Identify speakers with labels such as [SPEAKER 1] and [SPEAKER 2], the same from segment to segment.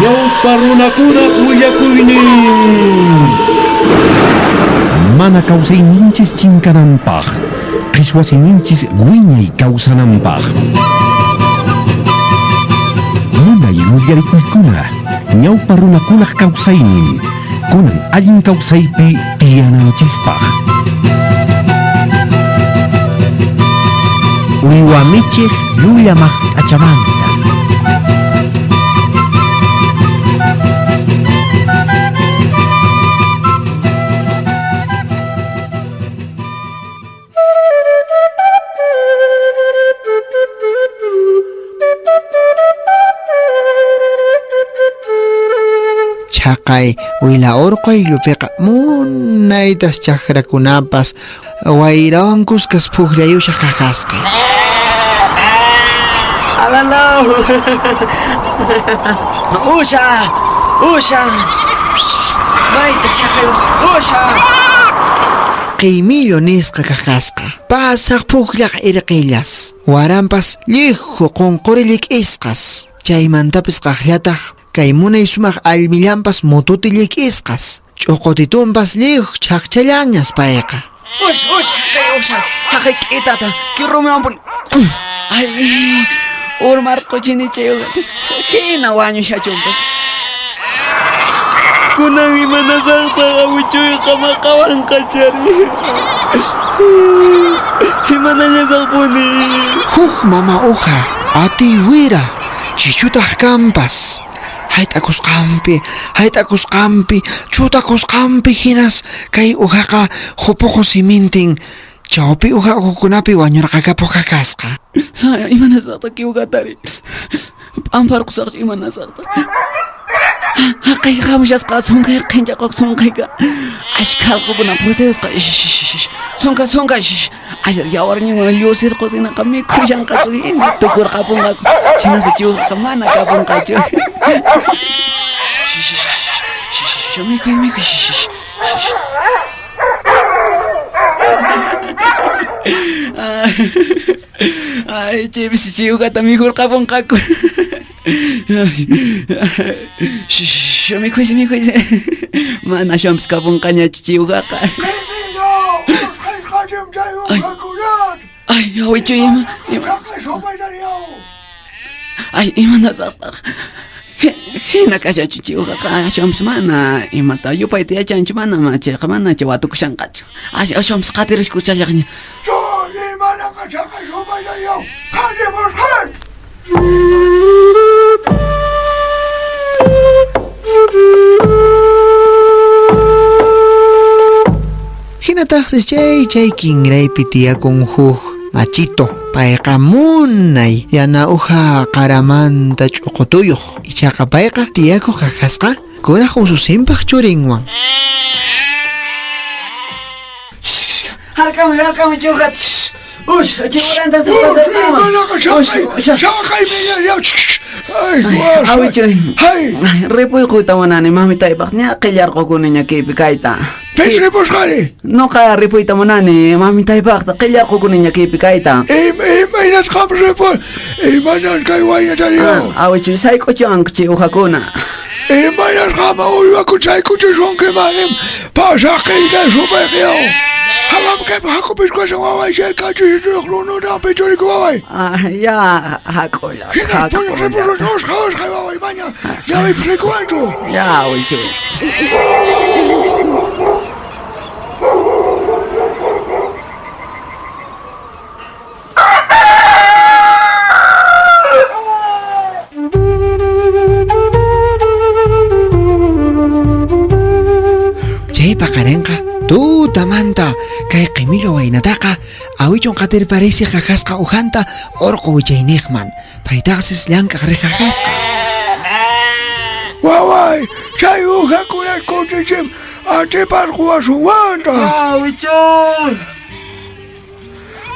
[SPEAKER 1] Ñawpa runakunaq willakuynin. Mana kawsayninchis chinkananpaq, qhichwa siminchis wiñay kawsananpaq. Munay willarikuykuna, ñawpa runakunaq kawsaynin, kunan allin kawsaypi tiyananchispaq.
[SPEAKER 2] Uywa michiq llulla maqt'achamanta.
[SPEAKER 3] Chhaqay wila urqu ayllupiqa munaytas chakrakunapas wayrawan kuskas phukllayushaq kakasqa.
[SPEAKER 4] Alalaw! Usha! Usha! Mayta chhaqay usha!
[SPEAKER 3] Qimillu nisqa kakasqa, pasaq phuklaq irqillas, waranpas llihu qunquri llik'isqas, chaymantapis qaqllataq kay munay sumaq allmillanpas mututi llik'isqas, ch'uqutitunpas lliw chhaqchallañas payqa.
[SPEAKER 4] Ush, ush, kay usha, haqay k'itata, kirumiwanpuni. Ay, urmarquchini chay hina wañushachunpas. Kunan imanasaqtaq awichuyqa maqawanqachari. Imanallasaqpuni.
[SPEAKER 3] Huk mama uha atiy wira chichutaq kanpas. Hayt'akusqanpi, hayt'akusqanpi, chutakusqanpi hinas kay uhaqa hupuqu simintin chawpi uha ukhukunapi wañurqakapuq kakasqa.
[SPEAKER 4] Imanasaqtaq kiwqatari? P'amparqusaqchu imanasaqtaq? Haqay hamushasqa sunkay qhinchaqoq sunqayka ashkha alqukuna pusayusqa sunka sunka ayar yawarninwan llusirqusinaqa mikhushanqaku hina tukurqapunqaku hinaspa chiwqaqa mana kapunqachu. Mikhuy mikhuy. Ay, chaypis chiwqata mikhurqapunqaku. Mikhuysi mikhuysi. Mana aswanpis kapunqañachu chiwqaqa. Ay, awichu ima ima. Ay, imanasaqtaq. Hina kashachu chiwqaqa aswanpis mana imata yupayta yachanchu mana chayqa mana chay watukushanqachu. Aswanpis qatirishkushallaqña.
[SPEAKER 3] Hinataqsi chay chay kinraypi tiyakun huk machito. Payqa munay yana uha qaramanta ch'uqutuyuq. Ichaqa payqa tiyakuq kakasqa kuraq ususinpaq churinwan.
[SPEAKER 4] Harkamuy, harkamuy chiwqata. Ush, chiwranta Awichuy. Ripuyquyta munani mamitaypaq ña qillarqukuni ña kaypi kayta.
[SPEAKER 5] Pis ripusqani?
[SPEAKER 4] Noqa ripuyta munani mamitaypaqta qillarqukuni ña kaypi kayta.
[SPEAKER 5] Imaynas qam ripu? Imaynas kay waynatariyaw?
[SPEAKER 4] Awichuy, sayk'uchiwanku chay uhakuna.
[SPEAKER 5] Imaynas qam uywaku sayk'uchisunkiman pasaq qillqa sumayqiyaw. Hamam kaypa hakupis kashan waway chay kachuyuyuq runutampi churiku waway.
[SPEAKER 4] Ya hak'ula.
[SPEAKER 5] Hinas puñuq ripusun usqhay usqhay waway maña ñawipis rikuwanchu.
[SPEAKER 4] Ya awichuy.
[SPEAKER 3] Chay paqarinqa tutamanta kay qimillu waynataqa awichun qatirparisi kakasqa ujanta urqu wichayniqman paytaqsis llank'aq riq kakasqa.
[SPEAKER 5] Waway, chay ujakuna kutichim atiparquwasunwanta.
[SPEAKER 4] Awichuy.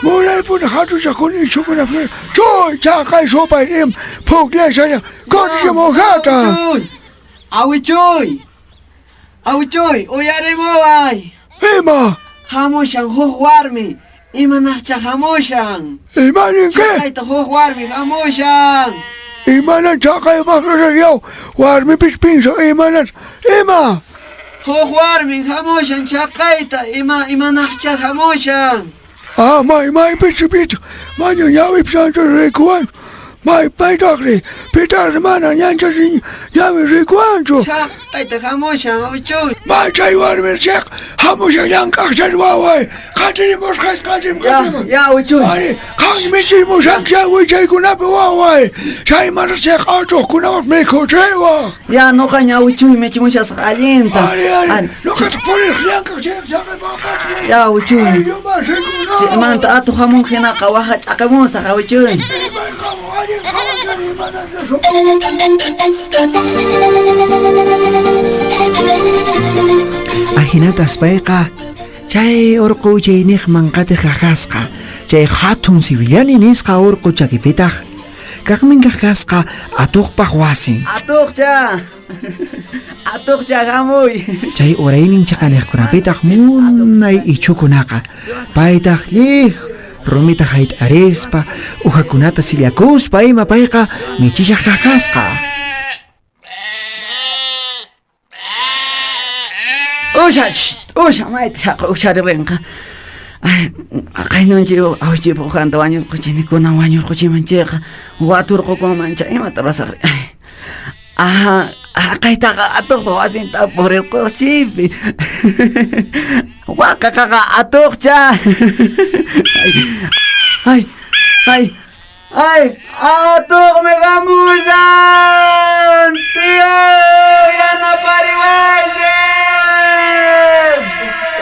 [SPEAKER 5] Munaypuni hatuchaqkuna ichhukuna chuy chaqay supay im phukllashaña kutichim ujata.
[SPEAKER 4] Awichuy. Awichuy, uyarimuway.
[SPEAKER 5] Ima?
[SPEAKER 4] Hamushan huk warmi. Imanaqcha hamushan.
[SPEAKER 5] Ima ninki?
[SPEAKER 4] Chaqayta huk warmi hamushan.
[SPEAKER 5] Imanan chaqay maqlasaq yaw, warmipis piensa imanas, ima?
[SPEAKER 4] Huk warmin hamushan chaqayta, ima imanaqcha hamushan.
[SPEAKER 5] Ah, may maypis pich, maña ñawipis ancha rikuwanchu. May maytaqri, pitaqri mana ñancha ñawi rikuwanchu.
[SPEAKER 4] Chaqayta hamushan, awichuy.
[SPEAKER 5] May chay warmi chaq hamushan llank'aqchan waway. Qatirimusqas qatim qatim.
[SPEAKER 4] Ya, awichuy.
[SPEAKER 5] Ari, qan michimushanki chay wichaykunapi waway. Chaymanta chaq atuqkunawan mikhuchiwaq.
[SPEAKER 4] Ya, noqaña awichuy michimushasaq allinta.
[SPEAKER 5] Ari, ari, noqataq puriq llank'aq chaq chaqay papachi.
[SPEAKER 4] Ya, awichuy.
[SPEAKER 5] Ayllumasikuna.
[SPEAKER 4] Chaymanta atuq hamun hinaqa waja ch'aqimusaq, awichuy.
[SPEAKER 5] Iman hamun, allin hamun, imanas
[SPEAKER 3] Ajinatas payqa chay urqu wichayniqman qatiq kajasqa, chay hatun Sibillani nisqa urqu chakipitaq kaqmin kajasqa atuqpaq wasin.
[SPEAKER 4] Atuqcha! Atuqcha hamuy!
[SPEAKER 3] Chay uraynin chaqaniqkunapitaq munay ichhukunaqa, paytaq lliw rumita hayt'arispa, uhakunata sillakuspa ima payqa michishaq kajasqa.
[SPEAKER 4] Usha, usha, mayta shaqa usharirinqa. Ay, qaynunchi awichiypa ujanta wañurquchini, kunan wañurquchiman chayqa waturqukunman chay imata rurasaqri. Ay, aha, haqaytaqa atuqpa wasinta purirquchipi. Waqaqaqa atuqcha. Ay, ay, ay, ay, atuqmi hamushan. Tío, yanapariwaysi.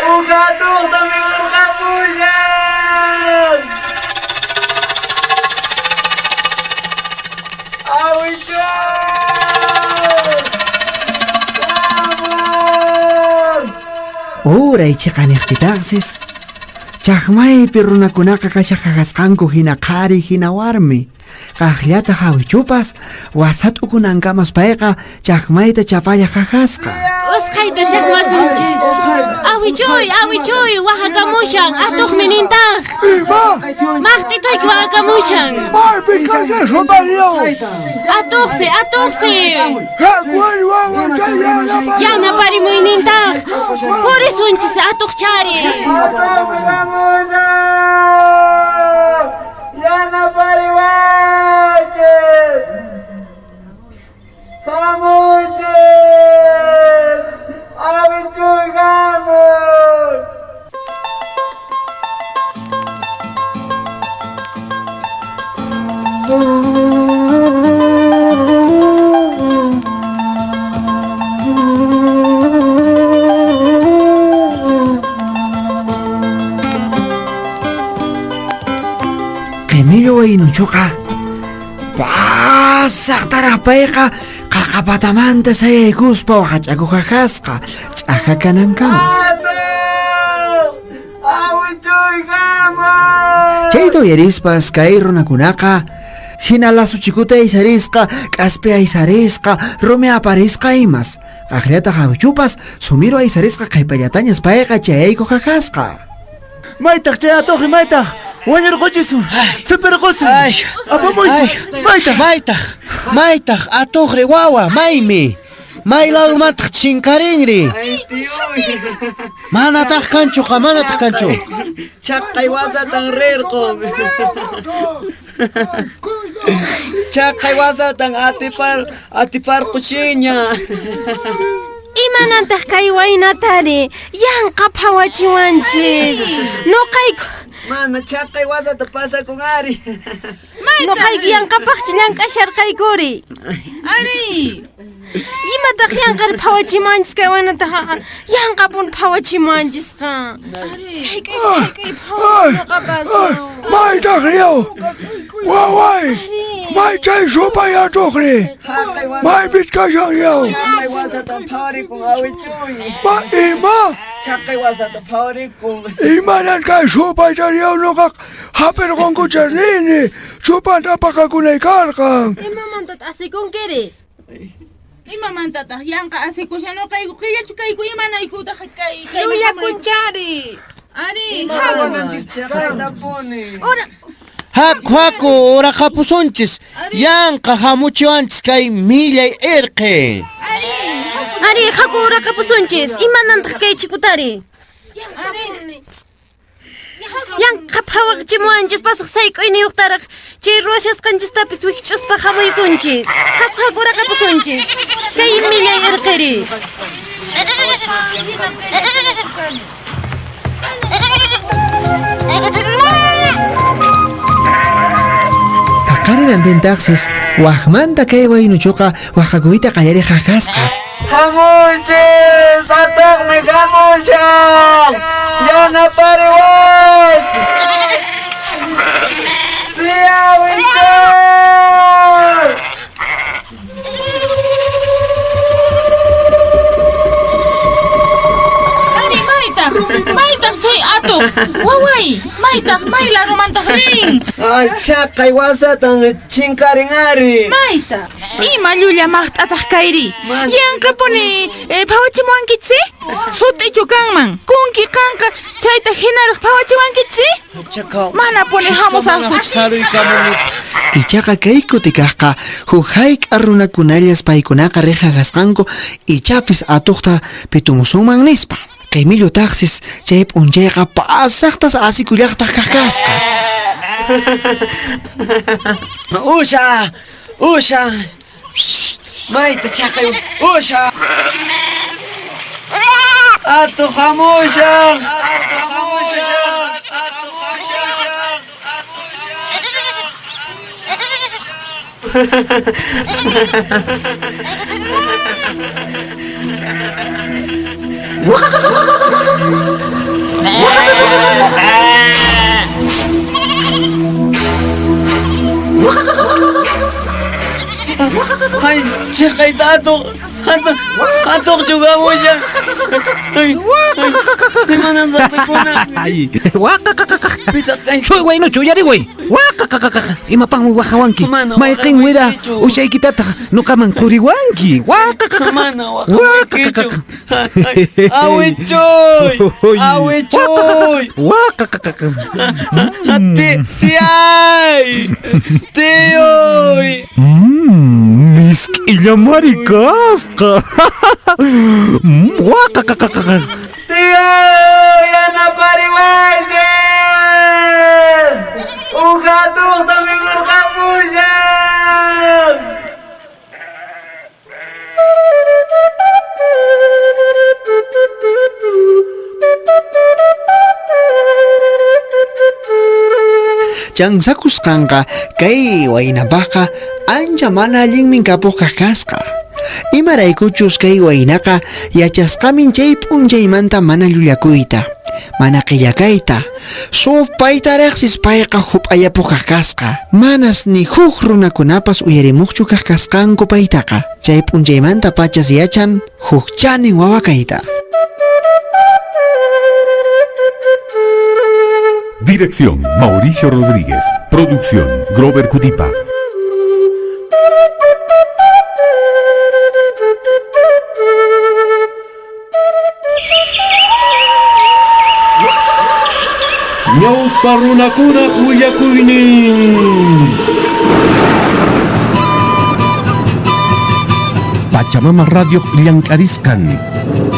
[SPEAKER 4] Uj atuqta mikhurqapushan. Awichuy! Hamuy!
[SPEAKER 3] Uray chiqaniqpitaqsis, chaqmaypi runakunaqa kashaqaqasqanku hina qhari hina warmi. Qaqllataq awichupas wasat'ukunankamas payqa chaqmayta chapalla qaqasqa.
[SPEAKER 6] Usqhayta chaqmasunchis. Awichuy, awichuy, waqakamushan, atuqmi nintaq.
[SPEAKER 5] Ima?
[SPEAKER 6] Maqt'ituyki waqakamushan.
[SPEAKER 5] Maypi kashan supayaw.
[SPEAKER 6] Atuqsi, atuqsi.
[SPEAKER 5] Hakuy wawa chay yanapariway.
[SPEAKER 6] Yanaparimuynintaq. Purisunchis atuqchari.
[SPEAKER 4] Atuqmi hamushan. Yanapariwaychis. Hamuychis. Awichuy hamuy.
[SPEAKER 3] Qimillu waynuchuqa pasaqtaraq payqa qaqapatamanta sayaykuspa waqach'akuq kajasqa ch'aja kanankamas.
[SPEAKER 4] Atuq! Awichuy hamuy!
[SPEAKER 3] Chayta uyarispas kay runakunaqa hina lasuchikuta aysarisqa, k'aspi aysarisqa, rumi aparisqa imas. Qaqllataq awichupas sumiru aysarisqa qhipallatañas payqa chayaykuq kajasqa.
[SPEAKER 7] Maytaq chay atuqri, maytaq! Wañurquchisun, sipirqusun.
[SPEAKER 2] Ay,
[SPEAKER 7] Apamuychis, maytaq!
[SPEAKER 2] Maytaq, maytaq atuqri wawa, maymi. May lawmantaq chinkarinri.
[SPEAKER 4] Ay, tiyuy.
[SPEAKER 2] Manataq kanchuqa, manataq kanchu.
[SPEAKER 4] Chaqay wasatan rirqun. Chaqay wasatan atiparquchiña.
[SPEAKER 6] Imanantaq kay waynatari yanqa phawachiwanchis. Noqayku
[SPEAKER 4] Mana chaqay wasata pasakun ari.
[SPEAKER 6] Noqayku yanqapaqchu llank'asharqaykuri.
[SPEAKER 8] Ari.
[SPEAKER 6] Imataq yanqari phawachimanchis kay waynataqa? Yanqapun phawachimanchisqa. Sayk'ay, sayk'ay phawachinaqa.
[SPEAKER 5] Maytaq riyaw. Waway. May chay supay atuqri. Maypis kashan yaw.
[SPEAKER 4] Chaqay wasatan phawarikun awichuy.
[SPEAKER 5] Ma ima?
[SPEAKER 4] Chaqay wasata phawarikun.
[SPEAKER 5] Imanan kay supay riyaw noqaq hapirqunkuchas nini. Chupanta apaqakunay karqan.
[SPEAKER 6] Imamantataq asikunkiri?
[SPEAKER 8] Imamantataq yanqa asikushan noqayku qillachu kayku imanaykutaq kay kay
[SPEAKER 6] Llullakunchari.
[SPEAKER 8] Ari,
[SPEAKER 4] Chaqaytapuni.
[SPEAKER 6] Ura.
[SPEAKER 2] Haku haku uraqapusunchis. Yanqa hamuchiwanchis kay millay irqi.
[SPEAKER 6] Ari, haku uraqapusunchis. Imanantaq kay chikutari? Yanqa phawaqchimuwanchis pasaq sayk'uyniyuqtaraq chay ruwashasqanchistapis wikch'uspa hamuykunchis. Haku haku uraqapusunchis. Kay millay irqiri.
[SPEAKER 3] Paqarinantintaqsis waqmanta kay waynuchuqa waqakuyta qallariqa kasqa.
[SPEAKER 9] Hamunchis! Atuqmi hamushan! Yanapariwaychis! Tiyawichuy!
[SPEAKER 8] Ari, maytaq? Maytaq chay atuq? Waway, maytaq may larumantaq rin?
[SPEAKER 9] Ay, chaqay wasatan chinkarin ari.
[SPEAKER 8] Maytaq? Ima llulla maqt'ataq kayri? Yanqapuni phawachimuwankichis? Sut'ichu kanman. Kunki qanqa chayta hinaraq phawachiwankichis? Manapuni hamusaqkuchu.
[SPEAKER 3] Ichaqa kay kutikaqqa huk hayk'a runakunallas paykunaqa riqa kasqanku ichapis atuqta pitumusunman nispa. Qimillutaqsis chay p'unchayqa pasaqtas asikullaqtaq kaq kasqa.
[SPEAKER 9] Usha! Usha! Mayta chaqay usha! Atuq hamushan! Atuq hamushan! Atuq hamushan! Ay, chaqayta atuq! Atuq! Atuqchu hamushan! Ay, ay, imanasaqtikuna?
[SPEAKER 10] Ay, waqaqaqaq. Chuy waynuchu uyariway. Waqaqaqaq. Imapaqmi waqawanki? Mayqin wira ushaykitataq nuqaman quriwanki? Waqaqaqaq. Waqaqaqaq.
[SPEAKER 9] Awichuy! Awichuy!
[SPEAKER 10] Waqaqaqaq.
[SPEAKER 9] Tiyay! Tiyuy!
[SPEAKER 10] Misk'illamari kasqa. Waqaqaqaq.
[SPEAKER 9] Tiyuy! Yanapariwaychis! Uj atuqta mikhurqamushan!
[SPEAKER 3] Chansakusqanqa kay waynapaqqa ancha mana allinmin kapuq kaq kasqa. Imaraykuchus kay waynaqa yachasqamin chay p'unchaymanta mana llullakuyta, mana qillakayta, supayta riqsis payqa hup'ayapuq kaq kasqa. Manas ni huk runakunapas uyarimuqchu kaq kasqanku paytaqa. Chay p'unchaymanta pachas yachan huk chanin wawa kayta.
[SPEAKER 11] Dirección, Mauricio Rodríguez. Producción, Grover Cutipa.
[SPEAKER 1] Ñawpa runakunaq willakuynin. Pachamama Radio llank'arisqan.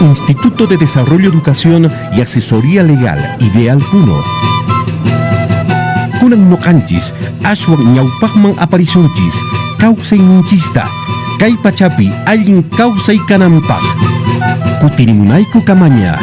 [SPEAKER 1] Instituto de Desarrollo, Educación y Asesoría Legal, Ideal Puno. Kunan nuqanchis, aswan ñawpaqman aparisunchis, kawsayninchista, kay pachapi allin kawsay kananpaq. Kutirimunayku kamaña.